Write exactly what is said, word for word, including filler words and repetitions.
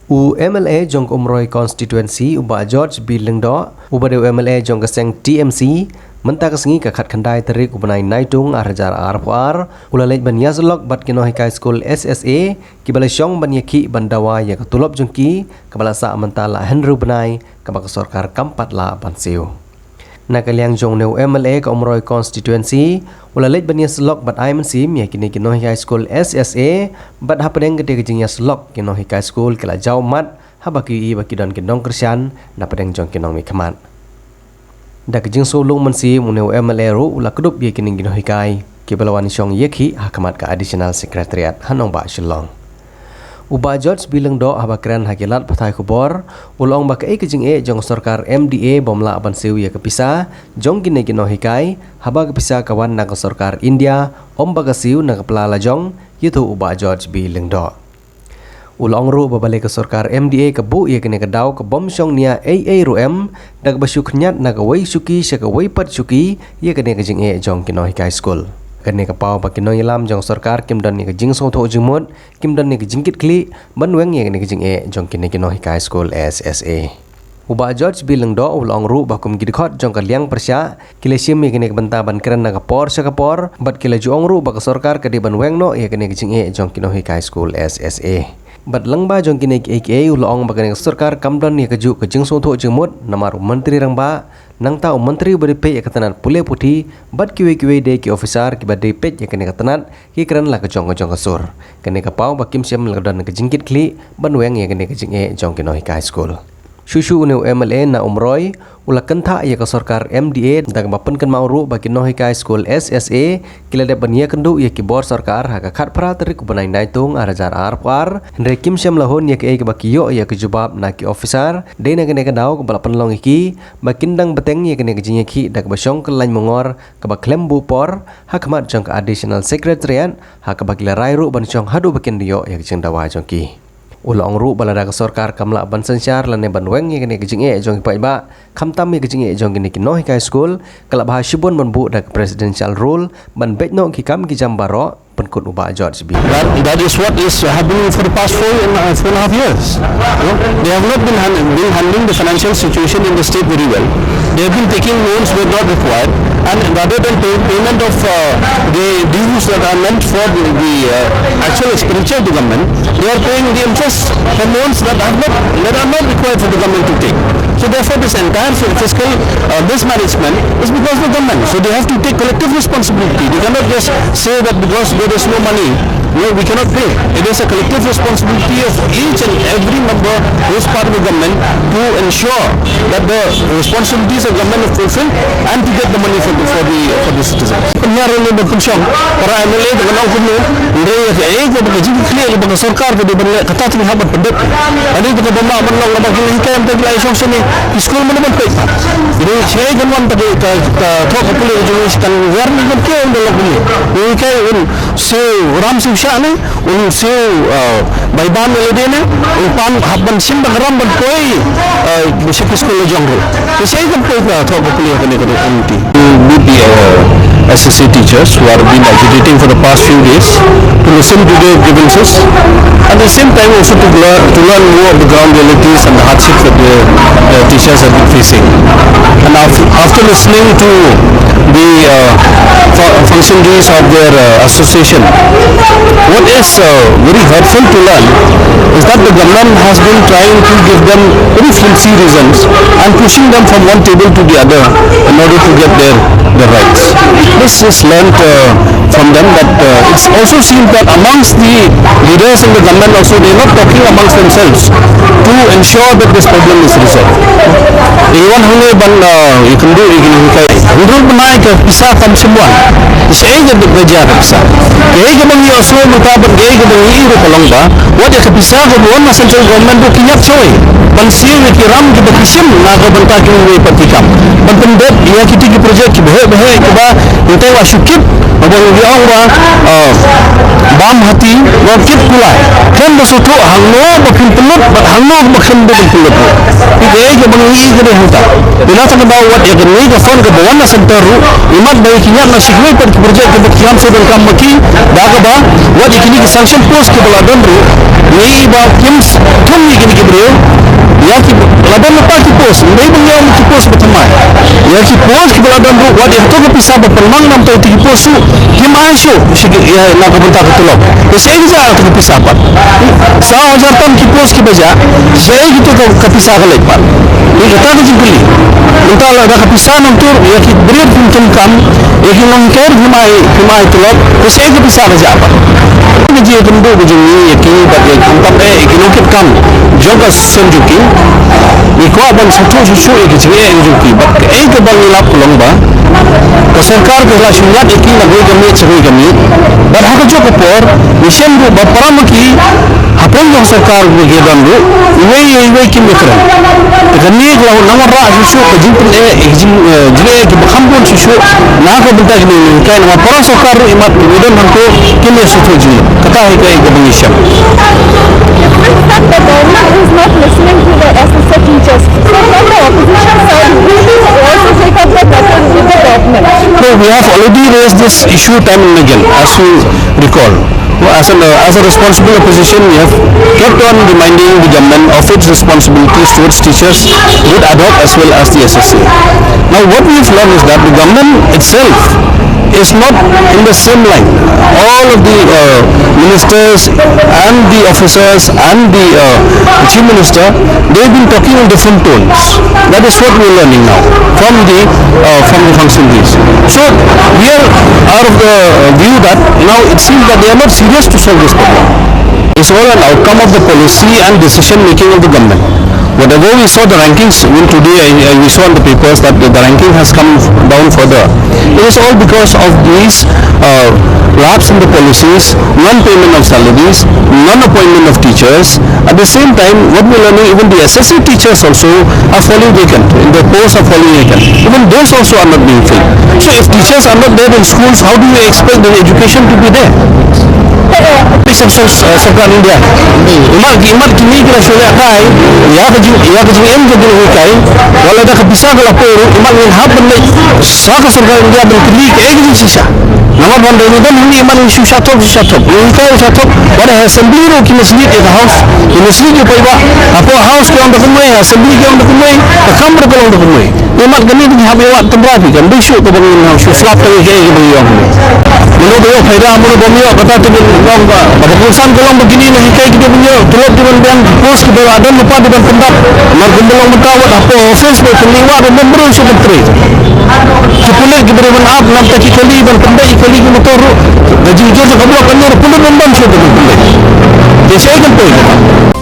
U M L A jong ka Umroi Constituency, u Bah George B Lyngdoh, uba dei u M L A jong ka seng T M C, mynta ka sngi ka khatkhyndai tarik u bnai Naitung ar hajar arphew ar, u la leit ban ïasyllok bad ki nonghikai skul S S A, kiba la shong ban ïakhih ban dawa ïa ka tulop jong ki, kaba la sah mynta la hynriew bnai, kaba ka sorkar kam pat lah ban siew. Na ka liang jong une u M L A ka Umroi Constituency, u la leit ban ïasyllok bad ai mynsiem ïa kine ki nonghikai skul S S A, bad hapdeng katei ka jingïasyllok ki nonghikai skul ki la jaw mat, haba ki ïohi ba ki don ki nongkyrshan, na pdeng jong ki nongmihkhmat. Da ka jingsngew lung mynsiem une u M L A ruh u la kdup ïa kine ki nonghikai, kiba la wan shong ïakhih ha khmat ka Additional Secretariat ha nongbah Shillong. U Bah George B Lyngdoh haba kren ha ki lad pathai khubor, u la ong ba kaei ka jingeh jong ka sorkar M D A bym lah ban siew ïa ka pisa jong kine ki nonghikai, haba ka pisa ka wan na ka sorkar India, ym ba ka siew na ka pla lajong, ïathuh u Bah George B Lyngdoh. U la ong ruh ba balei ka sorkar M D A ka buh ïa kane ka daw ka bym shong nia ei ei ruh em, da kaba shu khñiat na kawei shuki sha kawei pat shuki ïa kane ka jingeh jong ki nonghikai skul. Kane ka paw ba ki nongïalam jong ka sorkar kim don ïa ka jingsngewthuh jingmut, kim don ïa ka jingkitkhlieh ban weng ïa kane ka jingeh jong kine ki nonghikai skul S S A. U Bah George B Lyngdoh u la ong ruh ba kum ki dkhot jong ka liang pyrshah, ki la shim ïa kane ka bynta ban kren na ka por sha ka por, bad ki la ju ong ruh ba ka sorkar ka dei ban weng noh ïa kane ka jingeh jong ki nonghikai skul S S A. Bad lyngba jong kine kiei kiei u la ong ba kane ka sorkar kam don ïa kajuh ka jingsngewthuh jingmut, namar u Myntri Rangbah, nangta u Myntri uba dei peit ïa ka tnat pule puthi, bad kiwei kiwei de ki officer kiba dei peit ïa kane ka tnat, ki kren la ka jong ka jong ka sur. Kane ka paw ba kim shym la ka don ka jingkitkhlieh ban weng ïa kane ka jingeh jong ki nonghikai skul. Shuh shuh une u M L A na Umroi, u la kynthah ïa ka sorkar M D A, da kaba pynkynmaw ruh ba ki nonghikai skul S S A, ki la dep ban ïakynduh ïa ki bor sorkar ha ka khatphra tarik u bnai Naitung ar hajar arphew ar, hynrei kim shym la hun ïa kaei kaba ki ïoh ïa ka jubab na ki officer, dei na kane ka daw kaba la pynlong ïa ki, ba kin dang bteng ïa kane ka jingïakhih da kaba shong kyllaiñ mungor, kaba khlem buh por, ha khmat jong ka Additional Secretariat, ha kaba ki la rai ruh ban shong haduh ba kin da ïoh ïa ka jingdawa jong ki. U la ong ruh ba lada ka sorkar kam lah ban synshar lane ban weng ïa kane ka jingeh jong ki paidbah, khamtam ïa ka jingeh jong kine ki nonghikai skul, ka lah bha shibun ban buh da ka Presidential Rule, ban beit noh ki kam ki jam baroh, pynkut u Bah George B. That, that is what is happening for the past four and, uh, four and a half years. You know, they have not been hand-, been handling the financial situation in the state very well. They have been taking loans where not required, and rather than pay, payment of, uh, the dues that are meant for the, the, uh, actual expenditure of the government, they are paying the interest for loans that have not, that are not required for the government to take. So therefore, this entire fi-, fiscal, uh, mismanagement is because of the government. So they have to take collective responsibility. They cannot just say that because there is no money, no, we cannot pay. It is a collective responsibility of each and every member who is part of the government to ensure that the responsibilities of government are fulfilled and to get the money for the, for the, for the citizens. Pynhiar ïa lade ba pynshong para M L A ba kan ong kumno, hynrei ïa kaei kaba ka jingkitkhlieh ïa ba ka sorkar ka dei ban leh kata te ngi hap ban pyndep. Ani te kaba mah ban long kaba ki lehkai em te ki la ïa shong shane, ki skul mano ban peit pat. Hynrei shaei kan wan te ka, ka, ka thoh ka pule ka jong ngi shi kan wer ni kan kiew ban long kumne. Ngi kai un siew ram siew shah ne, un siew, uh, bai ban ïa lade ne, un pan hap ban shim ba ka ram ban poi, uh, sha ki skul la jong ruh. Te shaei kan poi ka thoh ka pule kane ka dei committee. With the, uh, S S A teachers who have been agitating for the past few days to listen to their grievances, at the same time also to learn, to learn more of the ground realities and the hardships that the, the teachers have been facing. And after, after listening to the, uh, fu-, functionaries of their, uh, association, what is, uh, very hurtful to learn is that the government has been trying to give them very flimsy reasons and pushing them from one table to the other in order to get their, their rights. Let's just learn, uh, from them that, uh, it's also seems that amongst the leaders in the government also, they're not talking amongst themselves to ensure that this problem is resolved. Ngi wan hangne ban, uh, ïakynduh ïa kine ki kai. Hynriew bnai ka pisa kam shym wan. Shaei ka dei ka jia ka pisa. Kaei kaba ngi ïohsngew mynta bad kaei kaba ngi ïohi ruh ka long ba, wat ïa ka pisa kaba wan na central government ruh ki ñiad shawei ban siew ïa ki ram kiba ki shim na ka bynta kiwei pat ki kam. Ban pyndep ïa kiti ki project kiba heh ba heh kiba ngi tei wa shu kit, haba ngi ong ba, uh, bam hati, wa kit Pulai. Khlem da sngewthuh hangno ba phin pynlut bad hangno ba khlem da phin pynlut ruh. Ïa kaei kaba ngi ïohi ka dei hangta. Ïa na kata ka daw wat ïa kane ka fund kaba wan na center ruh, imat ba ïa ki ñiad na shi kiwei pat ki project kiba ki ïam shu donkam ma ki, da kaba wat ïa kine ki sanction post kiba la don ruh, ngi ba kim thung ïa kine ki briew, ïa ki la don lypa ki post, ym dei ban ïoh ki post ba thymmai. Ïa ki post kiba la don ruh, wat ïa kato ka pisa ba pynmang na bynta ïa ki post ruh, kim ai shuh sha ki, ïa na ka bynta ka tulop. Te shaei ka jia kata ka pisa pat? Saw hajar tam ki post kiba jia, shaei kito ka, ka pisa ka leit pat? Ïa kata ka jingkylli. Mynta lada ka pisa nangta ïa ki briew kim donkam, ïa ki nonghikai kim ai, kim ai tulop, te shaei ka pisa ka jia pat? Ka jingkynduh ka jong ngi ïa ki bad ïa ki, tam eh ïa ki nongkitkam jong ka seng jong ki. Ngi kwah ban sngewthuh shuh shuh ïa ki jingeh jong ki bad kaei kaba ngi lap ka long ba ka sorkar ka la shim ïa ki na kawei ka miet sha kawei ka miet. Bad ha kajuh ka por ngi shem ruh ba para ma ki hapoh jong ka sorkar ba ki don ruh, iwei ïa iwei kim ïakren. Te kane ka la nang wanrah shuh shuh ka jingpyneh, eh, jing, eh, jingeh kiba kham bun shuh shuh na ka bynta kine ki nonghikai, namar para sorkar ruh imat ba ki don hangto kim ïasngewthuh jingmut. Kata hi kaei kaba ngi shem. It is that the government is not listening to the S S A teachers. So from the opposition side, will you also take up the matter with the government? No, we have already raised this issue time and again, as you recall. As an, uh, as a responsible opposition, we have kept on reminding the government of its responsibilities towards teachers, both ad hoc as well as the S S A. Now, what we've learned is that the government itself is not in the same line. All of the, uh, ministers and the officers and the, uh, chief minister, they've been talking in different tones. That is what we are learning now from the, uh, from the functionaries. So we are, are of the, uh, view that now it seems that they are not serious to solve this problem. It's all an outcome of the policy and decision making of the government. Whatever we saw the rankings, even today I, I, we saw in the papers that the, the ranking has come down further. It is all because of these, uh, lapse in the policies, non-payment of salaries, non-appointment of teachers. At the same time, what we're learning, even the S S A teachers also are falling vacant. The posts are falling vacant. Even those also are not being filled. So if teachers are not there in schools, how do you expect the education to be there? Please, uh, sorkar India. Imat, imat kine ki la shu lehkai ïa ka jing, ïa ka jingim ka jinghikai. Wat la da ka pisa ka la poi ruh, imat ngin hap ban leit sha ka sorkar India ban kylli kaei ka jingshisha. Namar ban da ngi don hangne imat ngi shu shah thok, shu shah thok. Ngi hikai shu shah thok. Wat ha assembly ruh ki message ïa ka house. Ki message ïa u paidbah. Hapoh house ki ong da kumne, assembly ki ong da kumne. Ka kam ruh ka long da kumne. Imat kane ngi hap ïa wad tynrai phi, kam dei shuh kaba ngin ong shu slap tang ïa kaei kaba ngi ong. Mano ba ïoh phaida, mano ba ym ïoh, kata te ngin ong ba, ba ka kongsan ka long ba kine ngi hikai ki dei ban ïoh, tulop dei ban biang, post kiba la don lypa dei ban pyndap. Namar kumba long mynta wat hapoh office ba pynlong wad ruh ym briew shuh ban trei. Ki pulit kiba dei ban ap, namar ki kali ban pyndap, ki kali ki motor ruh. Ka jingjia jong ka block kan ïoh pulit ban ban shuh ban pyndap. Te shaei kan poi kata.